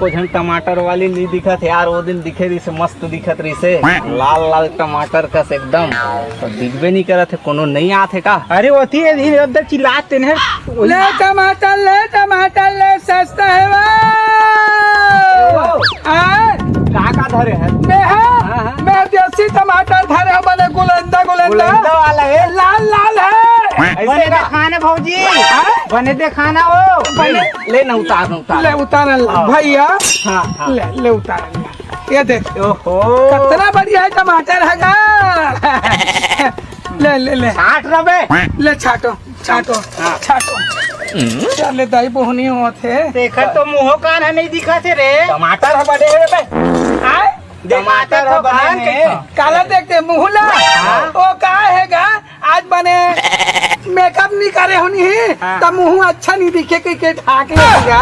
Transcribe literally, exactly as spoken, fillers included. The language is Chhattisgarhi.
को झन टमाटर वाली नहीं दिखत हे यार, वो दिन दिखे रहिसे, मस्त दिखत रहिसे, लाल लाल टमाटर कस एकदम। तो दिखबे नहीं करत हे, कोनो नहीं आत हे का? अरे ओती ये दिन एकदम चिल्लात तेने। ले टमाटर, ले टमाटर, ले सस्ता हे वो। आ? का का धरे हे? मैं हा? हाँ, हाँ। मैं देसी टमाटर धरे हो, बने गुलंदा, गुलंदा। गुलंदा वाला हे? लाल लाल हे। ऐसे बने का? देखाना भौजी। हाँ? बने देखाना वो। बने। ले ना, उतार ना, उतार। ले उतार ना, हाँ। भैया। हाँ, हाँ। ले, ले उतार ना। ये देख। ओहो। कितना बढ़िया हे टमाटर हे गा। ले, ले, ले। छाट रबे। ले छाटो, छाटो, हाँ। छाटो। चल ले दाई, बोहनी होत हे। देखत तो मुंहो कान ह नहीं दिखत हे रे। टमाटर ह बड़े हे बे। आय? टमाटर ह बड़े हे। काला देखते मुंह ला। हाँ। ओ का हे गा? आज बने मेकअप नहीं करे होनी हे, हाँ। त मुंह अच्छा नहीं दिखे के, के ढाक ले गा।